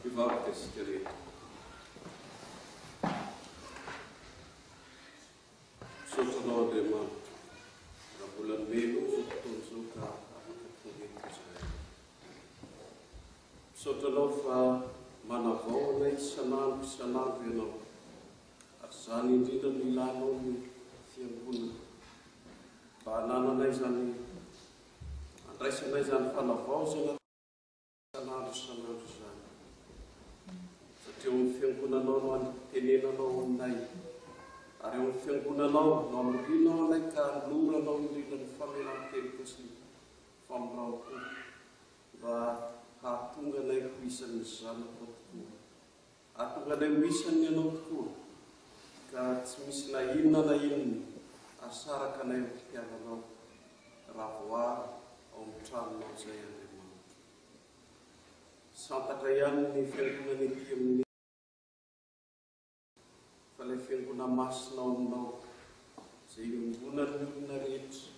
Hivavaka isika rehetra. Misaotra Anao Andriamanitra raha mbola nomenao izao fotoana izao ka afaka tonga eto izahay. Misaotra Anao fa manavao anay isan'andro isan'andro Ianao ary izany indrindra no ilanao ny Fiangonana mba hanananay izany andraisanay izany fanavaozana Isan'andro isan'andro izany. Satria ao amin'ny fiangonanao no anitenenanao aminay, ary ao amin'ny fiangonanao no amorianao anay ka anoloranao indrindra ny famelan-keloka sy ny famindram-po mba hahatonga anay ho isan'ny zanakao tokoa. Hahatonga anay ho isan'ny anao tokoa, ka tsy misy na inona na inona hahasaraka anay amin'ny fitiavanao, raha voaro ao amin'ny tranonao izay Andriamanitra. Santatra ihany ny fiangonana ety amin'ny fa ilay fiangona masina ao aminao, izay iombonan'ny olona rehetra,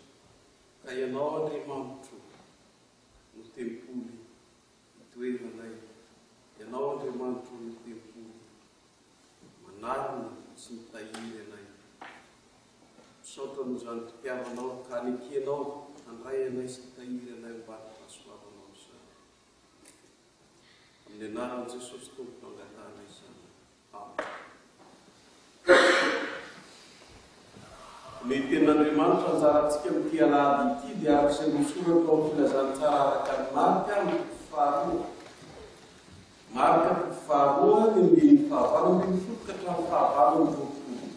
ka Ianao Andriamanitro no tempoly itoeranay, Ianao Andriamanitro no tempoly manarina sy mitahiry anay. Misaotra noho izany fitiavanao ka nekenao handray anay sy hitahiry anay ho valim-pahasoavanao izany. Amin'ny anaran'i Jesosy Tompo no angatahana izany. Amen. Ny Tenin'Andriamanitra anjarantsika amin'ity alahady ity dia araka izay voasoratra ao amin'ny Filazantsara araka an'i Marka, ny toko faharoa. Marka toko faharoa, ny andininy fahavalo ambinifolo ka hatramin'ny fahavalo amby roapolo.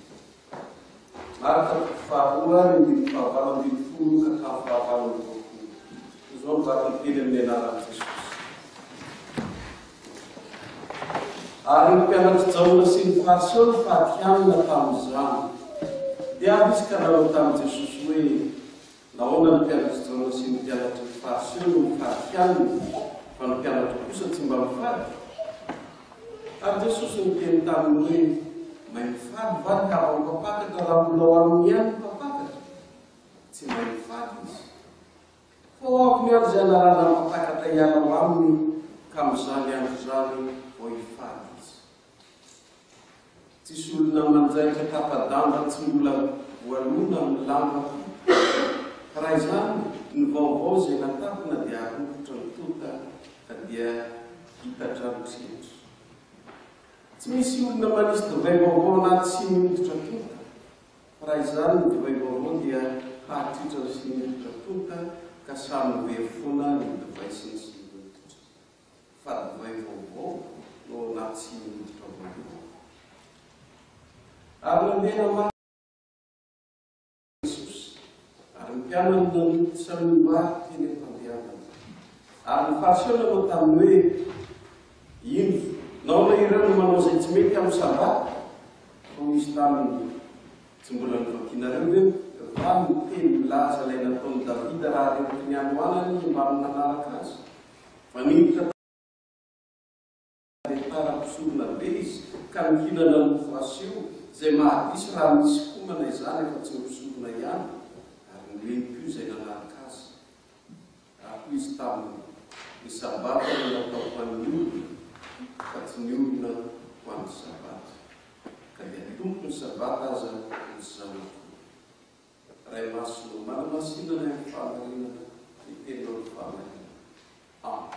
Marka toko faharoa, ny andininy fahavalo ambinifolo ka hatramin'ny fahavalo amby roapolo. Toy izao ny vakiteny amin'ny anaran'i Jesosy. Ary ny mpianatr'i Jaona sy ny Fariseo nifady hanina tamin'izany. Dia avy izy ka nanao tamin'i Jesosy hoe, Nahoana ny mpianatr'i Jaona sy ny mpianatry ny Fariseo no mifady hanina, fa ny mpianatro kosa tsy mba mifady? Ary Jesosy niteny taminy hoe, Mahay mifady va ny havan'ny mpampakatra raha mbola ao aminy ihany ny mpampakatra? Tsy mahay mifady izy. Fa ho avy ny andro izay hanalana ny mpampakatra hiala ao aminy, ka amin'izany andro izany vao hifady izy. Tsisy olona manjaitra tapa-damba tsy mbola voalona amin'ny lamba koa. Fa raha izany, ny vaovao izay natapina dia harokotra ny tonta ka dia hitatra ny triatra. Tsy misy olona manisy divay vaovao anaty siny hoditra tonta. Fa raha izany ny divay vaovao dia hahatritra ny siny hoditra tonta ka samy ho very foana ny divay sy ny siny hoditra. Fa divay vaovao no ao anaty siny hoditra vaovao. Ary nandeha namaky Jesosy, ary ny mpianany nanoty salohim-bary teny am-pandehanana. Ary ny Fariseo nanao taminy hoe, Indro, nahoana ireo no manao izay tsy mety amin'ny Sabata? Fa hoy izy taminy, Tsy mbola novakinareo ve va ny teny milaza ilay nataon'i Davida raha reraky ny hanoanany mbamin'ny nanaraka azy? Fa niditra tany tara mpisorona be izy ka nihinana ny mofo aseho, izay mahadiso raha misy homana izany afa-tsy ny mpisorona ihany, ary nomeny koa izay nanaraka azy. Ary hoy izy taminy, Ny Sabata no natao ho an'ny olona, fa tsy ny olona ho an'ny Sabata. Ka dia Tompon'ny Sabata aza ny Zanak'olona. Ray Masina ô, manamasina anay amin'ny fahamarinana, ny Teninao no fahamarinana. Amen.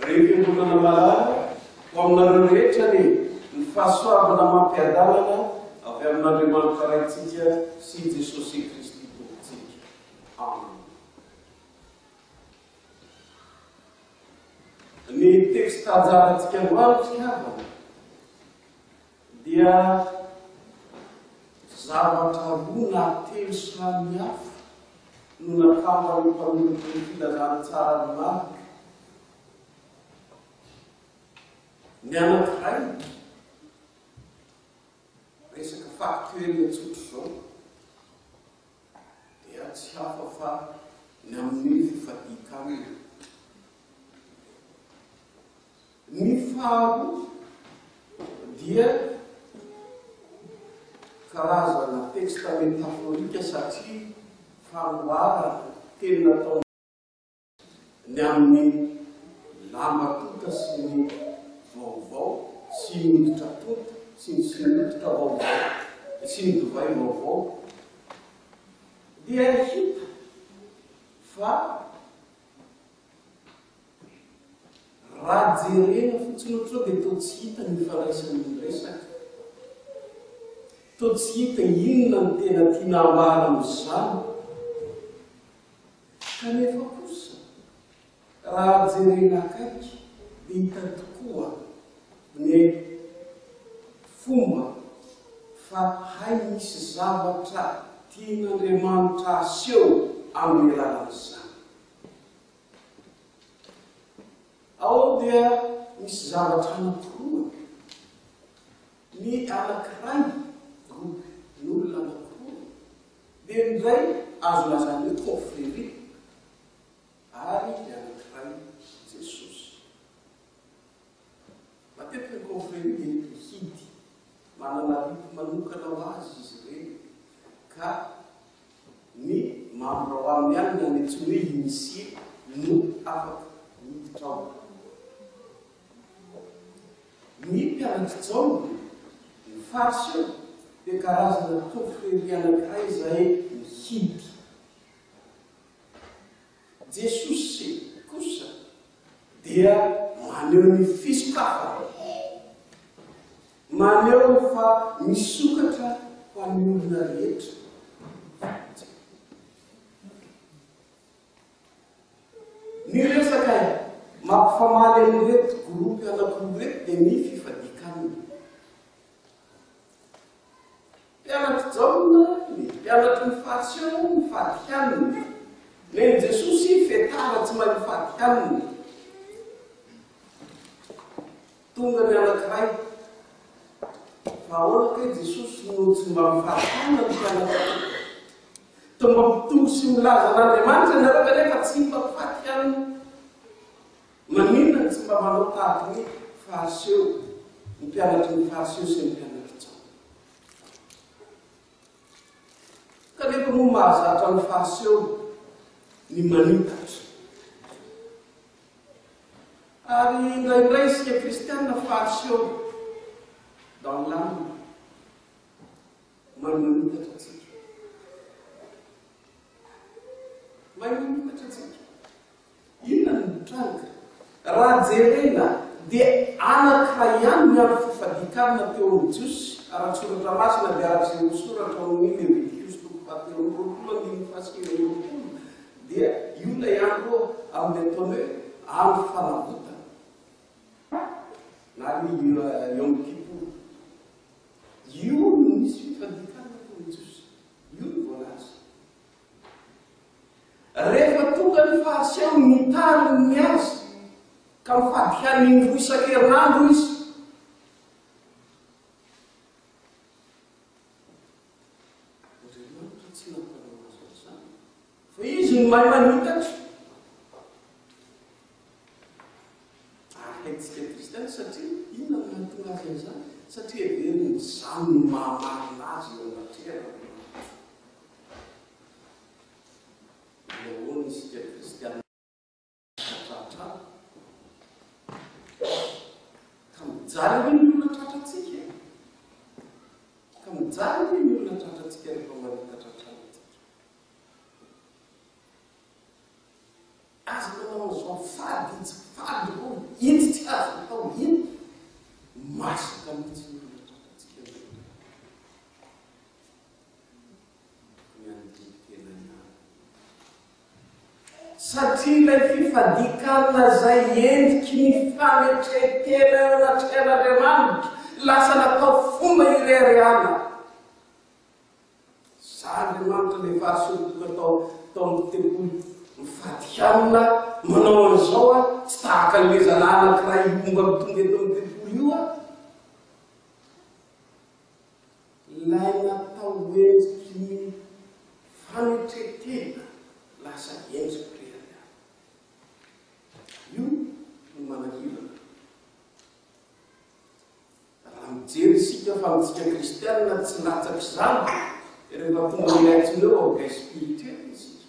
Ry Fiangonana malala, ho aminareo rehetra anie ny fahasoavana amam-piadanana avy amin'Andriamanitra Raintsika sy Jesosy Kristy Tompontsika. Amen. Ny teksta anjarantsika androany ry havana dia zavatra roa na telo samy hafa no natamban'ny mpanoratra ny filazantsaran'i Marka. Ny anankiray, resaka factuel tsotra izao, dia tsy hafa fa ny amin'ny fifadian-kanina. Ny faharoa dia karazana texte métaphorique satria fanoharana, teny nataon'i. Ny amin'ny lamba tonta sy ny vaovao sy ny hoditra tonta sy ny sy ny hoditra vaovao sy ny divay vaovao dia hita fa raha jerena fotsiny ohatr'izao dia toa tsy hita ny ifandraisan'ny resaka. Toa tsy hita inona no tena tiana ambara amin'izany. Kanefa kosa, raha jerena akaiky dia hita tokoa ny fomba fa hay misy zavatra tian'Andriamanitra aseho amin'ny alalan'izany. Ao dia misy zavatra anankiroa. Ny anankiray, groupe n'olona anankiroa, dia ny iray azo lazaina hoe confrérie ary ny anankiray Jesosy. Matetika ny confrérie dia mihidy, manana rite manokana ho azy izy ireny ka ny membre ao aminy ihany na ny antsoiny hoe initié no afaka miditra ao. Ny mpianatr'i Jaona, ny Fariseo, dia karazana confrérie anankiray izay mihidy. Jesosy kosa dia maneho ny fisokafana, maneho fa misokatra ho an'ny olona rehetra ny famonjena. Ny resaka mampifamaly an'ireto groupe anankiroa ireto dia ny fifadian-kanina. Mpianatr'i Jaona, ny mpianatry ny Fariseo mifady hanina. Nen'i Jesosy fetara tsy mahay mifady hanina. Tonga ny anankiray. Fa ahoana kay Jesosy no tsy mba mifady hanina ny mpianatrao? Toa mba mitory sy milaza an'Andriamanitra ianareo kanefa tsy mba mifady hanina. Maninona no tsy mba manao tahaky ny Fariseo, ny mpianatry ny Fariseo sy ny mpianatr'i Jaona? Kanefa moa mahazatra ny Fariseo ny manitatra. Ary indraindray isika kristiana Fariseo dans l'âme mahay manitatra antsika. Mahay manitatra antsika. Inona no mitranga? Raha jerena dia anankiray ihany ny andro fifadian-kanina teo amin'ny Jiosy, ara-tsoratra masina dia araka izay voasoratra ao amin'ny Levitikosy toko fahatelo amby roapolo andininy fahasivy amby roapolo dia io ilay andro amin'ny ataony hoe andro fanavotana na ny Yom Kippur. Io no nisy fifadian-kanina teo amin'ny Jiosy. Io no voalaza. Rehefa tonga ny Fariseo nitariny ny azy, ka mifady hanina indroa isan-kerinandro izy. Andriamanitra tsy nampanao azy an'izany, fa izy no mahay manitatra. Ary haintsika kristiana satria inona no mahatonga azy an'izany? Satria heveriny izany no mahamarina azy eo anatrehan'Andriamanitra. Nahoana isika kristiana tratra? Ka mijaly ve ny olona tratrantsika e? Ka mijaly ve ny olona tratrantsika rehefa mahita tratrana antsika? Aza manao an'izao fady itsy fady hono, itsy tsy azo atao iny. Masaka mihitsy ny olona tratrantsika indraindray. Tokony handini-tena ihany. Satria ilay fifadian-kanina izay endriky ny fanetren-tena eo anatrehan'Andriamanitra, lasa natao fomba ireharehana. Za Andriamanitra ilay fahasoa tao tao amin'ny tempoly mifady hanina manao an'izao aho, tsy tahaka an'ilay zalahy anankiray mba tonga eto amin'ny tempoly io aho. Ilay natao ho endriky ny fanetren-tena lasa endri-pireharehana. Io no manahirana. Raha mijery isika fa amintsika kristianina tsy latsak'izany rehefa tonga amin'ilay antsoina hoe orgueil spirituel isika.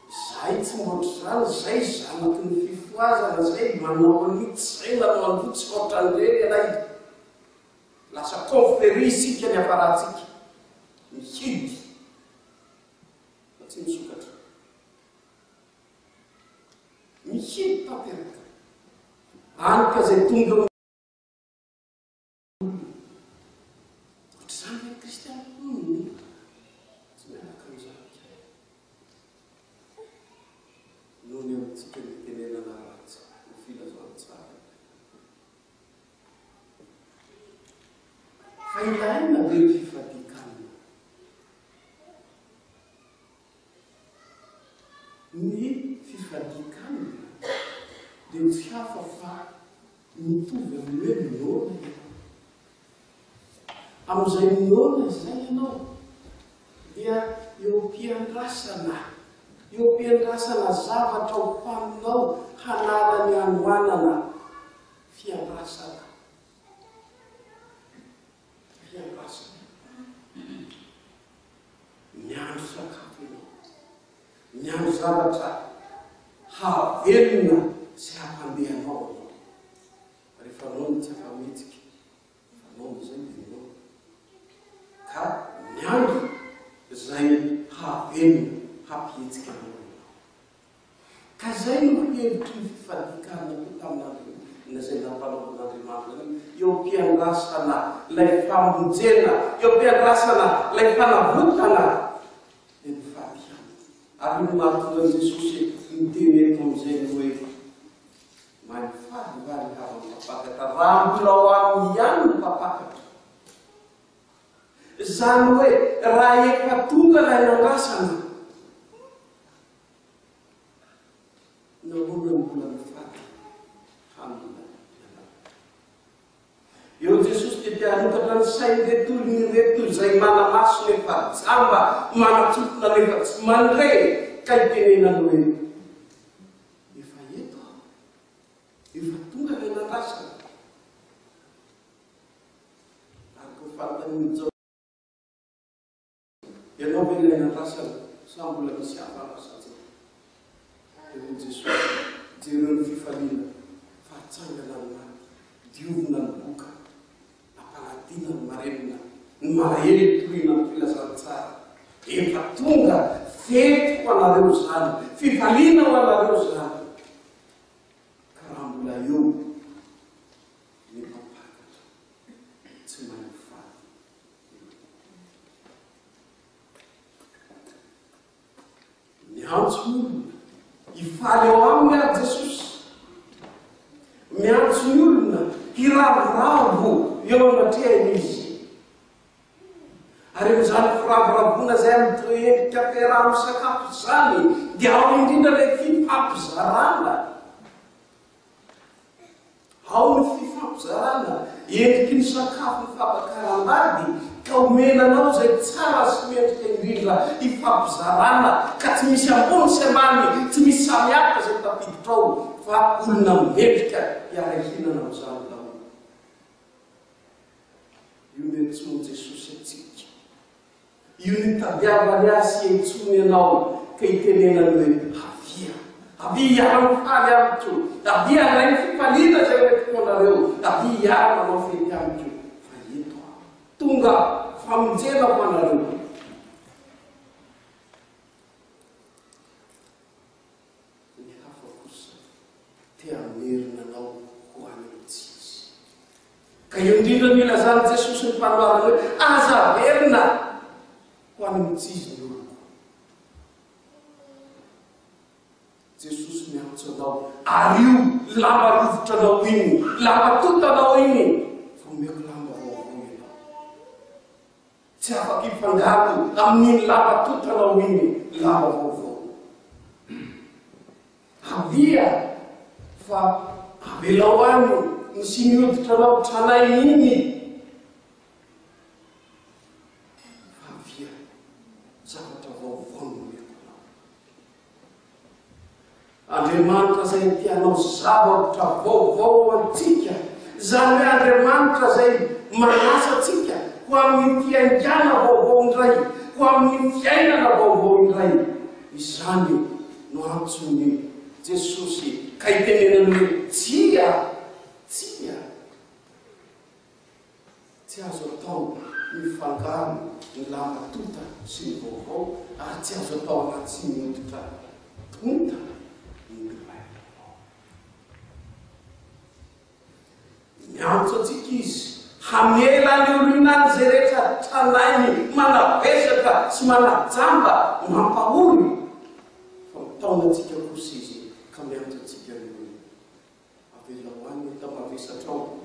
Izay. Zahay tsy mba ohatr'izany, zay zanaky ny fifohazana, zay manao an'io, tsy zay manao an'io, tsy ohatran'ireny ialahy. Lasa confrérie isika ny hafarantsika. Mihidy fa tsy misokatra. Mihidy tanteraka. Any ka zay tonga eo olona. Ohatr'izany ve ny kristiana? Hum, tsy miaraka amin'izany kay. Noho ny amintsika ny fitenenana ratsy ho filazantsara. Fa ilaina ve ny fifadian-kanina? Ny fifadian-kanina dia tsy hafa fa Mitovy amin'ny hoe noana ianao. Amin'izay noana izay ianao dia eo am-piandrasana, eo am-piandrasana zavatra ho haninao hanala ny hanoanana. Fiandrasana. Fiandrasana. Miandry sakafo ianao. Miandry zavatra hahavelona sy hampandeha anao ianao. Rehefa noana tsy afa-mihetsika, fa noana izay dia noana. Ka miandry izay hahavelona, hampihetsika anao ianao. Ka izay no hevitry ny fifadian-kanina koa tamin'Andriamanitra, izay nampanaovin'Andriamanitra an'io, eo am-piandrasana ilay famonjena, eo am-piandrasana ilay fanavotana, dia nifady ihany. Ary io no mahatonga an'i Jesosy miteny eto amin'izay ny hoe, Mahay mifady va ny havan'ny mpampakatra raha mbola ao aminy ihany ny mpampakatra? Izany hoe raha efa tonga ilay nandrasana, Nahoana no mbola mifady hanina ianao? Eo Jesosy dia te hanokatra ny sain'ireto olona ireto izay mana-maso nefa jamba, mana-tsofina nefa tsy mandre, ka itenenany hoe, Efa eto aho, efa tonga ilay nandrasana. Araka ny fanontanian'i Jaona. Ianao ve ilay nandrasana sa mbola misy hafa andrasantsika? Dia hoy Jesosy, Jereo ny fifaliana fa hatsangana ny maty, diovina ny boka, ampanadina ny marenina, ny malahelo torina ny filazantsara. Efa tonga, fety ho anareo izany, fifaliana ho anareo izany. Ka raha mbola eo ny mpampakatra, tsy mahay mifady. Miantso ny olona hifaly ao aminy ary Jesosy. Miantso ny olona hiravoravo eo anatrehany Izy. Ary amin'izany firavoravoana izay amin'ny endrika fiaraha-misakafo izany dia ao indrindra ilay fifampizarana. Ao ny fifampizarana, endriky ny sakafo ny fampakaram-bady ka omena anao izay tsara sy mendrika indrindra hifampizarana ka tsy misy ambony sy ambany, tsy misy samy hafa izay tafiditra ao fa olona mendrika hiara-hihinana amin'izany daholo. Io no iantsoan'i Jesosy antsika. Io no itadiavany ahy sy iantsoany anao ka itenenany hoe, Avia, avia hiara-mifaly amiko, avia handray ny fifaliana izay hoentiko anareo, avia hiara-manao fety amiko, fa eto aho. Tonga famonjena ho anareo. Ny hafa kosa te hamerina anao ho any amin'ny tsy izy. Ka eo indrindra no ilazan'i Jesosy ny fanoharana hoe, Aza averina ho any amin'ny tsy izy ny oloko. Jesosy miantso anao, ary io lamba rovitra anao iny, lamba tonta anao iny, fa omeko lamba vaovao ianao. Tsy afaka hifangaro amin'iny lamba tontanao iny lamba vaovao. Avia fa avelao any ny siny hoditra anao tranainy iny. Fa avia, zavatra vaovao no omeko anao. Andriamanitra izay te hanao zavatra vaovao ho antsika, izany hoe Andriamanitra izay manasa antsika ho amin'ny fiaingàna vaovao indray, ho amin'ny fiainana vaovao indray. Izany. no antson'i Jesosy ka itenenany hoe, Tsia! Tsia! Tsy azo atao ny mifangaro ny lamba tonta sy ny vaovao ary tsy azo atao anaty siny hoditra tonta ny divay vaovao. Miantso antsika Izy hamela ny olonany izay rehetra tranainy manavesatra sy manajamba mampahory, fa mitaona antsika kosa Izy ka miantso antsika ny hoe, Avelao any ny enta-mavesatrao.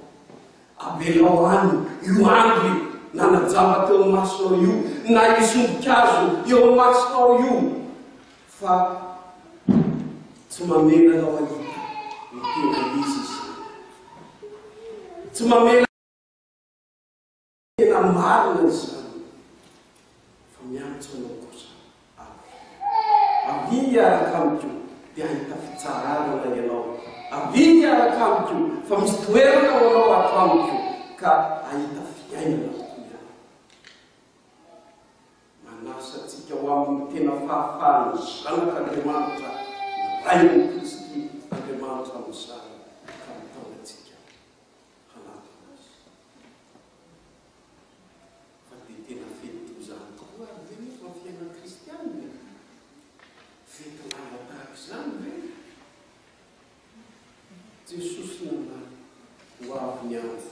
Avelao any io andry nanajamba teo amin'ny masonao io, na io sombin-kazo eo amin'ny masonao io, fa tsy mamela anao hahita ny tena izy izany. Tsy mamela. Tena marina izany fa miantso anao kosa avia. Avia hiaraka amiko dia hahita fitsaharana ianao. Avia hiaraka amiko fa misy toerana ho anao ato amiko ka hahita fiainana tokoa ianao. Manasa antsika ho amin'ny tena fahafahan'ny Zanak'Andriamanitra miray amin'i Kristy Andriamanitra amin'izany ka mitaona antsika hanatona azy. Fa dia tena fety toy izany tokoa ary ve nefa ny fiainan'ny kristianina e? Fety lava tahaka izany ve? Jesosy namaly, Ho avy ny andro.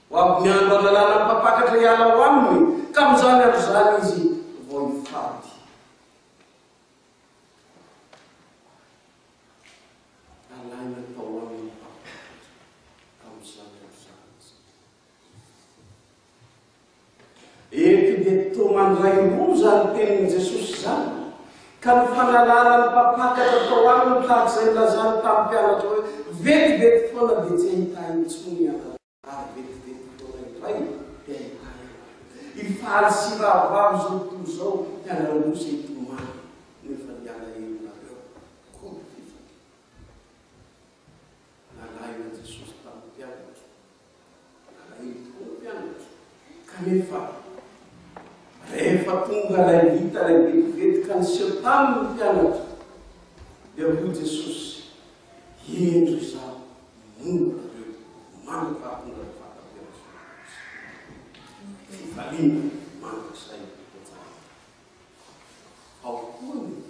Ho avy ny andro hanalana ny mpampakatra hiala ao aminy, ka amin'izany andro izany izy vao hifady. Alaina tao aminy mpampakatra tamin'izany andro izany izy. Eto dia toa mandray roa izany tenin'i Jesosy izany, ka ny fanalana ny mpampakatra tao aminy tahaka izay nilazany tamin'ny mpianatra hoe, Vetivety foana dia tsy hahita ahy intsony ianareo. Ary vetivety foana indray dia hitahy anareo. Hifaly sy hiravoravo izao tontolo izao ianareo kosa hitomany nefa ny alahelonareo koa ny fifaliana. Nalahelo an'i Jesosy tamin'ny mpianatra. Nalahelo tokoa ny mpianatra. Kanefa rehefa tonga ilay vita ilay vetivety ka niseho taminy ny mpianatra dia hoy Jesosy, Indro izaho Momba ireo mandra-pahatonga ny fahatanterahana. Fifaliana mandrakizay ho antsika. Ao koa ny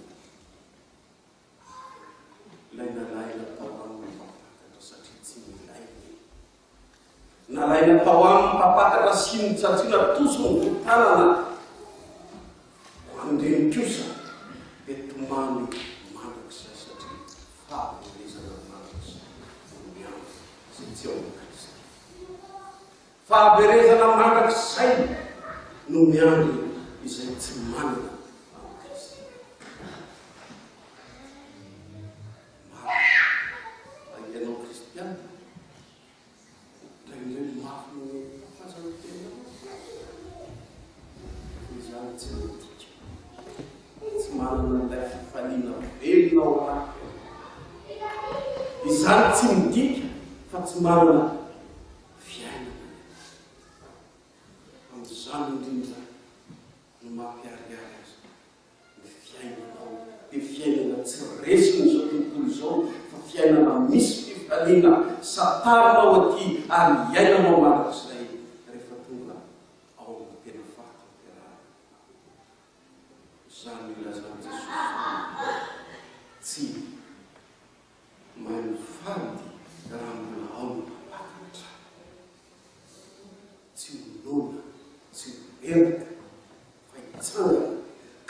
ilay nalaina tao aminy mpampakatra satria tsy nilainy. Nalaina tao aminy mpampakatra sy notsatsina tosy ny vodi-tanana. Ho an'ireny kosa dia tomany mandrakizay satria Fahaverezana mandrakizay no miandry izay tsy ao amin'i Kristy. Fahaverezana mandrakizay no miandry izay tsy manana an'i Kristy. Marina fa ianao kristiana Indraindray mafy ny fafazana ny tenanao. Fa izany tsy midika tsy manana an'ilay fifaliana velona ao anaty. Izany tsy midika fa tsy manana fiainana. Amin'izany indrindra no mampiharihary azy. Ny fiainanao dia fiainana tsy resin'izao tontolo izao fa fiainana misy fifaliana santarinao aty ary iainanao mandrakizay rehefa tonga ao amin'ny tena fahatanterahana. Izany no ilazan'i Jesosy hoe tsy mahay mifady raha mbola ao ny mpampakatra. Tsy ho noana, tsy ho reraka fa hitsangana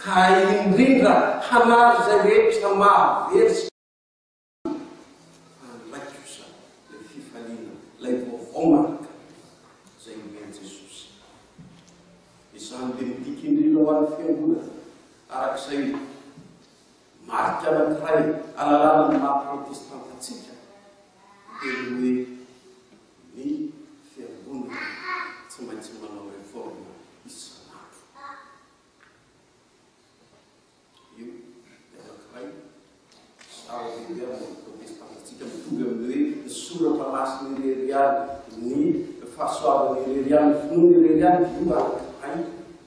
ka indrindra hanary izay rehetra mahavery sy handray kosa ilay fifaliana, ilay vaovao mandrakariva izay omen'i Jesosy. Izany dia midika indrindra ho an'ny fiangonana, araka izay marika anankiray ahalalana ny maha protestanta antsika dia ny hoe Ny fiangonana tsy maintsy manao réforme isan'andro. Io dia anankiray zava-dehibe amin'ny protestanta-ntsika, mitovy amin'ny hoe ny soratra masina irery ihany, ny fahasoavana irery ihany, ny finoana irery ihany, io anankiray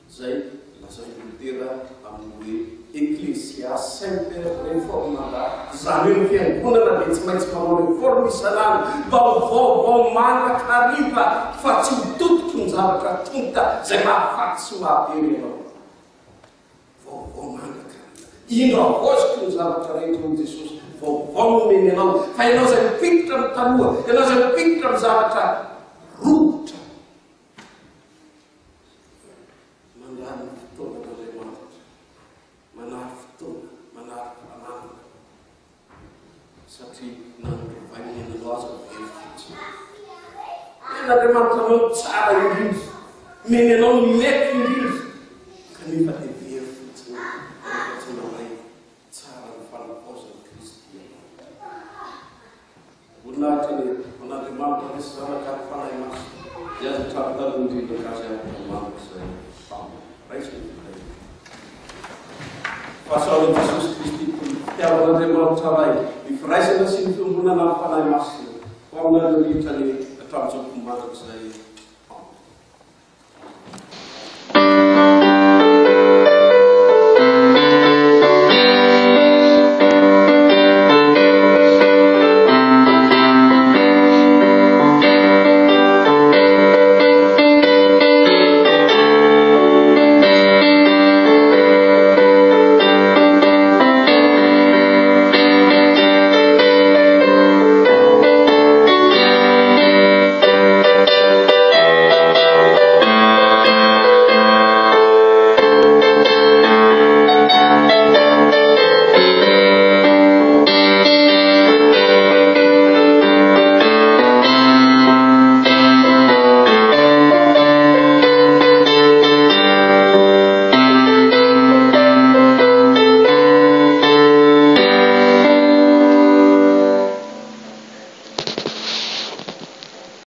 izay lazain'i Lotera amin'ny hoe. Ecclesia semper reformanda, izany hoe ny Fiangonana dia tsy maintsy manao reforme isan'andro mba ho vaovao mandrakariva fa tsy ho tototry ny zavatra tonta izay mahafaty sy mahavery anao. Vaovao mandrakariva. Indro havaoziko ny zavatra rehetra hoy Jesosy, vaovao no omeny anao fa ianao izay mifikitra amin'ny taloha, ianao izay mifikitra amin'ny zavatra rovitra. Mandany ny fotoanan'Andriamanitra, manary fotoana, manary fananana, satria na ny lovainy nenanao aza very fotsiny. Omen'Andriamanitra anao ny tsara indrindra, omeny anao ny mety indrindra, kanefa dia very fotsiny rehefa tsy mandray tsara ny fanavaozan'i Kristy anao. Voninahitra anie ho an'Andriamanitra Ray sy Zanaka ary Fanahy Masina, izay azo hatramin'ny taloha indrindra ka azy afaka mandrakizay. Amen. Raiso ny fitahiana. Fahasoavan'i Jesosy Kristy Tompo, fitiavan'Andriamanitra Ray, ny firaisana sy ny fiombonana amin'ny Fanahy Masina, ho aminareo rehetra anie hatramin'izao koa mandrakizay.